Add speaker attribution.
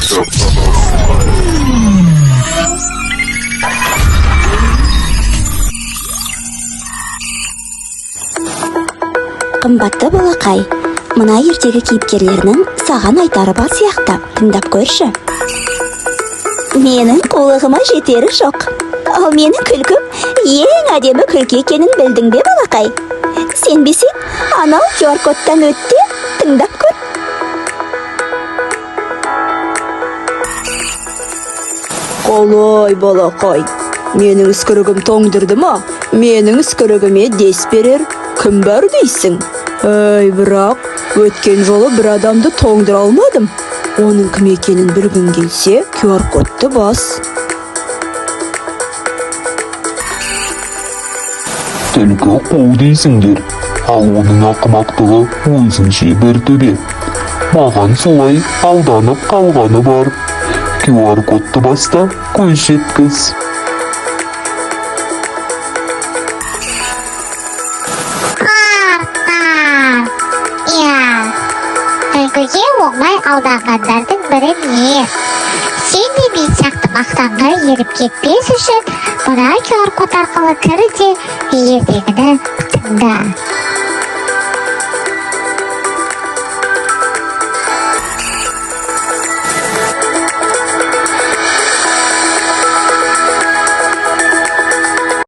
Speaker 1: Кітапханасына.
Speaker 2: Қымбатты балақай, мына ертегі кейіпкерлерінің саған айтары бар сияқты. Тыңдап көрші. Менің қулығыма жетері жоқ. Ал менің күлкім ең әдемі күлкі екенін білдің бе, балақай? Сенбесең, анау QR кодтан өт те тыңдап көр.
Speaker 3: Қалай, балақай? Менің үскірігім тоңдырды ма? Менің үскірігіме дес берер кім бар дейсің? Ей, бірақ өткен жолы бір адамды тоңдыра алмадым. Оның кім екенін білгің келсе, QR кодты бас.
Speaker 1: Түлкі қу дейсіңдер, ал оның ақымақтығы өзінше бір төбе. Маған солай алданып қалғаны бар. QR кодты бас та көз жеткіз.
Speaker 4: Қар, иә, түлкіге оңай алданғандардың бірі мен. Сен де мен сияқты мақтанға еріп кетпес үшін мына QR код арқылы кір де ертегіні тыңда.